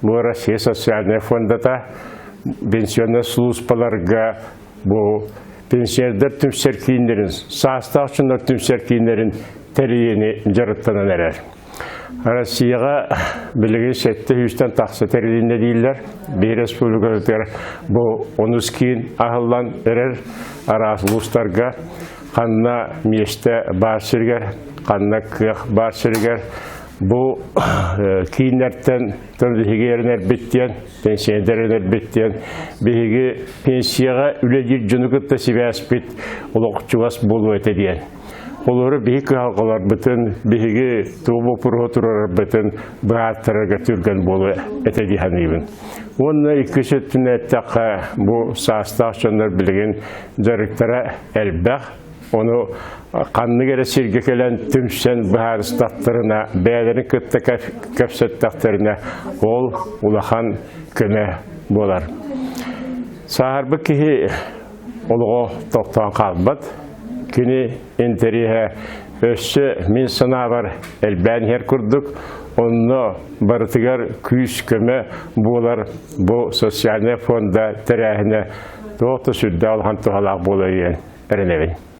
Бу Россия социальнай фондата пенсионнай сулууспаларга бу пенсионердар түмсэр кииннэрин, саастаах дьоннор түмсэр кииннэрин тэрийиини дьарыктанан эрэр. Россияҕа билигин 700-тэн тахса тэрилиннэ дииллэр. Биир республикатыгар бу онус киин аһыллан эрэр араас улуустарга ханна миэстэ баар сиригэр, ханна кыах баар сиригэр Бу кииннэртэн биһиги эрэнэрбит диэн, пенсионердар эрэнэрбит диэн, биһиги пенсияҕа үлэлиир дьону кытта сибээспит олох чугас буолуо этэ диэн. Олору биһи кыһалҕаларбытын, биһиги тугу боппуруоһу туруорарбытын быһааттарарга түргэн буолуо этэ дии саныыбын. Уонна иккис өттүнэн эттэххэ, бу саастаах дьоннор билигин дьарыктара элбэх, Ону ханнык эрэ сиргэ кэлэн түмсэн быһаарыстахтарына, бэйэлэрин кытта кэпсэттэхтэринэ, ол улахан көмө буолар. Сааһырбыт киһи олоҕо тохтоон хаалбат. Кини интэриэһэ өссө мин санаабар элбээн иһэр курдук, онно барытыгар күүс-көмө буолар бу социальнай фонда тэрээһинэ туох да сүрдээх улахан туһалаах буолар диэн эрэнэбин.